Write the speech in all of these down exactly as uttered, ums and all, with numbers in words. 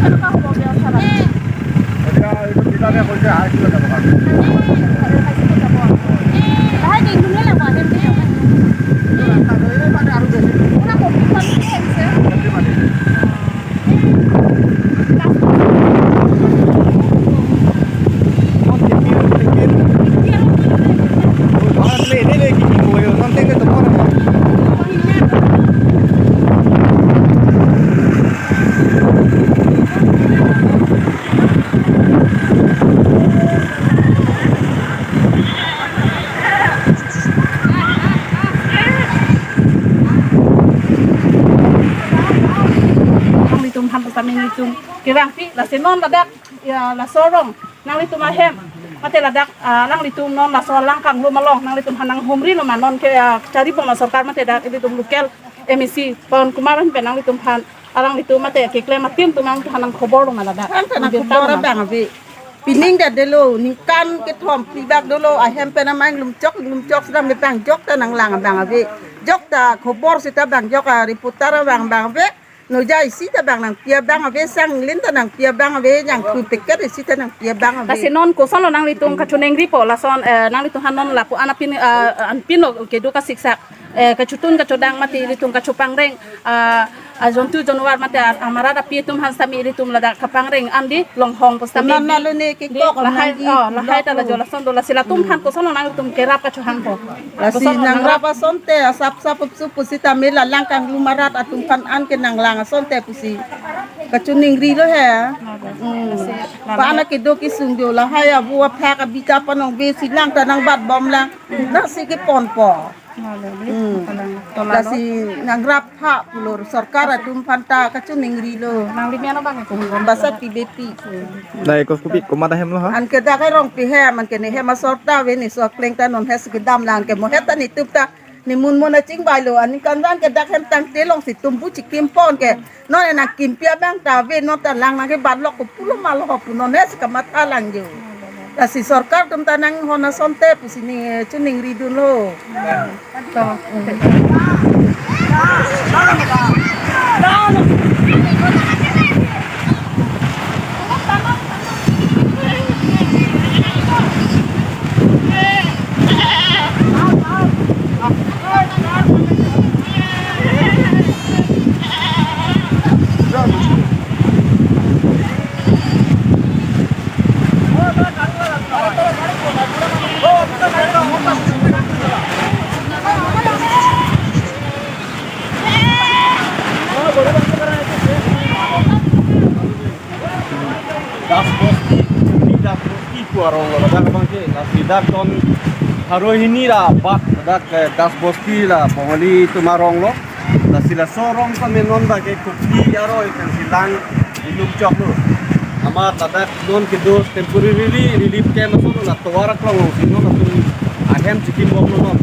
কেনেকুৱা হ'ব ব্যৱস্থা? এতিয়া এইটো কিজানি হৈছে হাই স্কুলত যাব কাৰণে। হাই স্কুলত যাব। লাহে দিন দুনীয়া লাগিব আহিম দেই। এইটো ৰাস্তা ধৰিলে মানে আৰু বেছি। পুৰা কংক্ৰিট বালি দি আহিছে। কংক্ৰিট বালি। Nanglitum aphan ta nanglitum kevangpi, lasi non ladak, ya, laso arong nanglitum ahem mate ladak, ah, nanglitum non laso alang kanglum along nanglitum aphan nanghumri lo ma, non ke, ah, chari bom ma sorkar mate dak ilitum local M A C Pawan Kumar aphan pen nanglitum aphan, alanglitum mate keklem atim atum aphan nangkhobor lo ma ladak? Ahem pen nangkhobor abang ave. Pining ta dolo, ningkan kethom phli bak dolo, ahem pen amai inglumchok inglumchok seta me bang jok ta nanglang abang ave. Jok ta khobor seta bang jok a reporter abang bang ave. Noja isi ta bang nangpi abang ave, sang lin ta nangpi abang ave, jangthu packet isi ta nangpi abang ave. Lasi non koson lo nanglitum kachoningri po lason, eh, nanglitum aphan non lapu-an apin, eh, anpin lo kedo kasiksak, eh, kachotun kachodang mate ilitum kachopangreng, ah, ah, jontu jonwar mate, ah, amarat api atum aphan sitame ilitum ladak kapangreng an di longhong pu sitame. Unan di, nalo ne di kekok lahai, nang di oh, lahai ta la pulo. Jolason do, lasi latum aphan koson lo nanglitum kerap kachohang po? Lasi koson lo nangrap nangrap asonte, asap sap upsup pusitame lalang kanglum arat atum aphan an ke nanglang asonte pusi kachoningri lo he. Hmm. Lasi, lasi. Pana kedo kesung do, lahai abu aphak abita panong be si lang ta nangbat bom lang. Lasi kepon po. Lalo, hmm. Kalang, to lalo. Lasi nangrap ha pulo, sorkar atum aphan ta kachoningri lo. Nangli mian abang ko. Basa P B P. Dai, kos kopi komat ahem lo ha? Anke dak arong pi hem, anke ne hem asor ta ave, ne so akleng ta non hes kedam lang, anke mohet ta netup ta, ne mun mun achingvai lo, aningkan dan ke dak hem tangte longsi tumbu chikim pon ke. Non nangkimpi abang ta ave, non ta lang nangkebat lok ko pulo ma lo ho pu non hes kamatha lang jo. Lasi sorkar atum ta nanghon asonte pusi ne choningri dun lo. Das Bosti, di Das Bosti pu arong lo ladak abang ke, lasi dak ton haro hini ra bak dak, eh, Das Bosti la Bongali atum arong lo, lasi laso arong sitame non bak ke kopili aroi kan si lang inglumchok lo. Amat ladak non kedo temporarily relief camp aso lo, la tovar aklong lo si non atum ahem chikim bom lo non.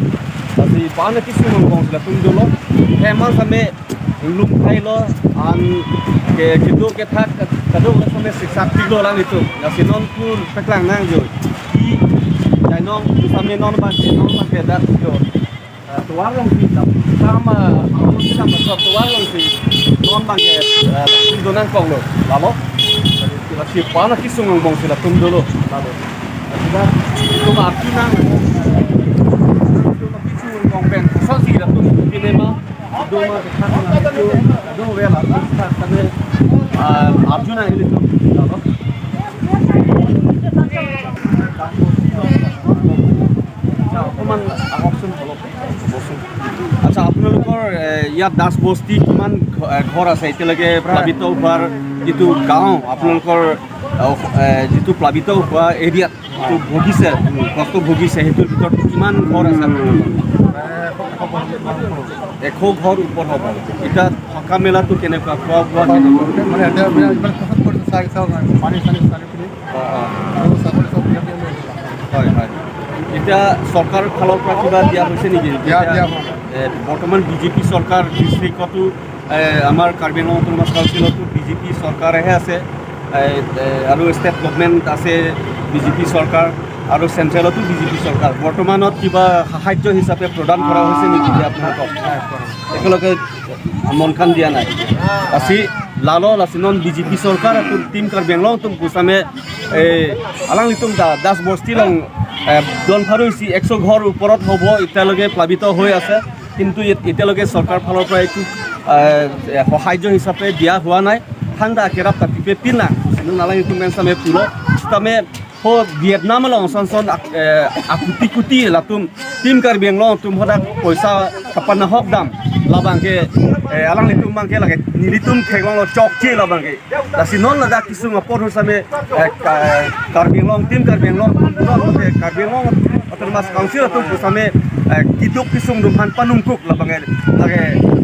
Lasi pana kesung angbong si latum dolo. Hem an sitame inglum thai lo, an ke kedo kethak kadokave sitame siksak pik lo alanglitum. Lasi non kur paklang nang jo. Ki jainong sitame non bang ke, non bang ke dak jo. Eh, tovar along si, sama, sama tovar along si, non bang ke, eh, si donang kong lo, lalo. Lasi pana kesung angbong si latum dolo, lalo. Lasi dak, itu ma arju nang, itu ma kesung angbong pen, so si latum pinema. Doma ke thak na, do, do vela, thak na, ah, arju nang ilitum, lalo. আচ্ছা, অকমান আহকচোন অলপ, বহকচোন। আচ্ছা, আপোনালোকৰ, এ, ইয়াত দাস বস্তি কিমান ঘ-, এ, ঘৰ আছে? এতিয়ালৈকে প্লাবিত হোৱাৰ যিটো গাঁও, আপোনালোকৰ, এ, অস-, এ, যিটো প্লাবিত হোৱা এৰিয়াত, তো ভুগিছে, কষ্ট ভুগিছে, সেইটোৰ ভিতৰত কিমান ঘৰ আছে? এশ ঘৰ ওপৰ হ'ব। এতিয়া থকা মেলাটো কেনেকুৱা, খোৱা বোৱা কেনেকুৱা? মানে এতিয়া মানে ইমান কষ্ট কৰিছে, চাই চাওক, পানী চানী চাৰিওপিনে। অ, অ। আৰু চাকৰি চব ইয়াতে লৈ আহিছে। হয়, হয়। এতিয়া চৰকাৰৰ ফালৰ পৰা কিবা দিয়া হৈছে নেকি? দিয়া, এতিয়া, দিয়া হোৱা নাই। এ, বৰ্তমান বিজেপি চৰকাৰ ডিষ্ট্ৰিক্টতো, এ, আমাৰ কাৰ্বি আংলং অট'নমাছ কাউন্সিলতো বিজেপি চৰকাৰেহে আছে। এ, এ, আৰু ষ্টেট গভৰ্ণমেণ্ট আছে, বিজেপি চৰকাৰ, আৰু চেণ্ট্ৰেলতো বিজেপি চৰকাৰ। বৰ্তমানত কিবা সাহায্য হিচাপে প্ৰদান কৰা হৈছে নেকি যে আপোনালোকক? একেলগে মন কাণ দিয়া নাই। বাছি Lalo lasi non B J P sorkar atum Team Karbi Anglong atum pusitame, eh, alanglitum ta Das Bosti along, eh, don pharo isi ekso ghor uporot hobo, এতিয়ালৈকে প্লাবিত হৈ আছে। কিন্তু এত-, এতিয়ালৈকে চৰকাৰ ফালৰ পৰা একো, আহ, এ, সাহায্য হিচাপে দিয়া হোৱা নাই। Thangta kerap ta pipe pinang, pusitame non alanglitum pen sitame pulo, sitame ho Vietnam along sonson ak-, eh, akuti kuti latum Team Karbi Anglong atum hadak poisa kapanahok dam labangke, eh, alanglitum abangke lake nelitum theklonglo chokche labangke. Lasi non ladak kesung apor pusitame, eh, ka-, Karbi Anglong, Team Karbi Anglong, non ke Karbi Anglong Autonomous Council atum pusitame, eh, keduk kesung atum aphan panungkuk labangke, lake,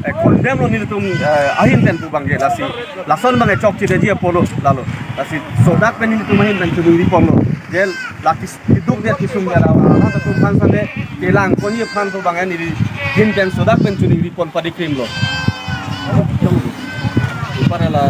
eh, condemn lo nelitum, eh, ahin pen pu abangke. Lasi lason abangke chokchedetji apotlo lalo. Lasi sodak pen nelitum ahin pen choningri ponlo. Je la kes-, kedukdet kesungdet arat atum aphan sitame kelang ponji aphan pu abangke neli ahin pen sodak pen choningri pon padikrimlo. Upar la